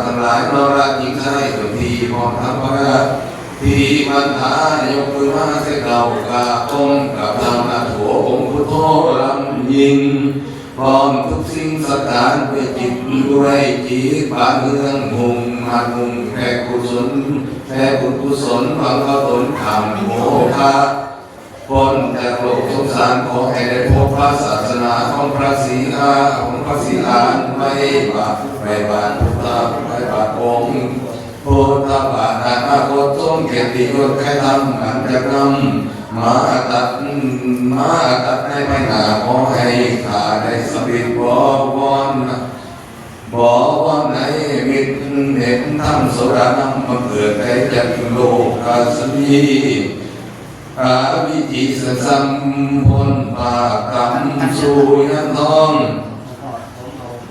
ທັງຫຼາຍເນາະລະ ຍິງຊາຍເຈົ້າທີ່ພ້ອມທັງພະ ທີ່ບັນດາ ຍົກມືມາໃສ່ເຈົ້າກາບອົງກາບນາມ ນະໂມ ອົງພຸດໂທລຳຍິ່ງ ພ້ອມທຸກສິ່ງສັງຂານ ດ້ວຍຈິດ ດ້ວຍຈິດບານເມືອງ ມຸ່ງໝັ້ນມຸ່ງແຜ່ກຸສົນ ແຜ່ບຸນກຸສົນ ຫວັງເອົາຕົນຂ້າມໂອຄາ ພົ້ນຈາກໂລກສົງສານ ຂໍໃຫ້ໄດ້ພົບພະສາສະໜາຂອງພະສີອາ ຂອງພະສີອານ ໄວ້ບາດ ໄວ້ບາດພຸດທະ ໄວ້ບາດອົງ ພຸດທະບາດອະນາຄົດ ສົມກຽດຕິຍົດໄຂທຳ ອັນຈະນຳມາຕັດ ມາຕັດໃນພາຍໜ້າ ຂໍໃຫ້ຂ້າໄດ້ສຳເລັດ ຂໍວອນ ຂໍວອນໃນມິດເຫັນທຳໂສດານຳ ບັງເກີດໃນຈັກໂລກາສະນີ ອາວິຈີສັງສຳພົນພາກກຳສຸຍັນທອງ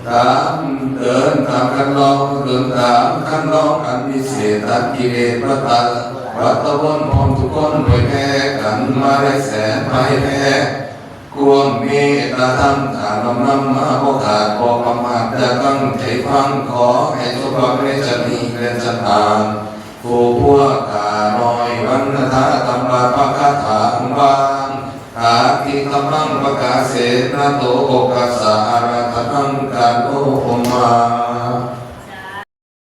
ຕາມເດີນຕາມຄັນລອງ ເດີນຕາມຄັນລອງອັນວິເສດ ຕັດກິເລດປະຕະ ວັດຕະວົນ ພ້ອມທຸກຄົນ ພອຍແຜ່ກັນມາໄດ້ແສນໄພແພ້ ຄວາມເມດຕາທຳ ຂ້ານ້ອມນຳມາບໍ່ຂາດ ບໍ່ປະໝາດ ຈະຕັ້ງໃຈຟັງ ຂໍໃຫ້ສົມຫວັງໃນຊາດນີ້ ແລະຊາດໜ້າ ຜູ້ພວກຂ້ານ້ອຍວັນນະທາ ທຳບາດພະຄາຖາບາງ ອາທິທຳມັງປະກາເສນະໂຕ ໂອກາສາອາລາທະນັງກາໂຕໂອມາ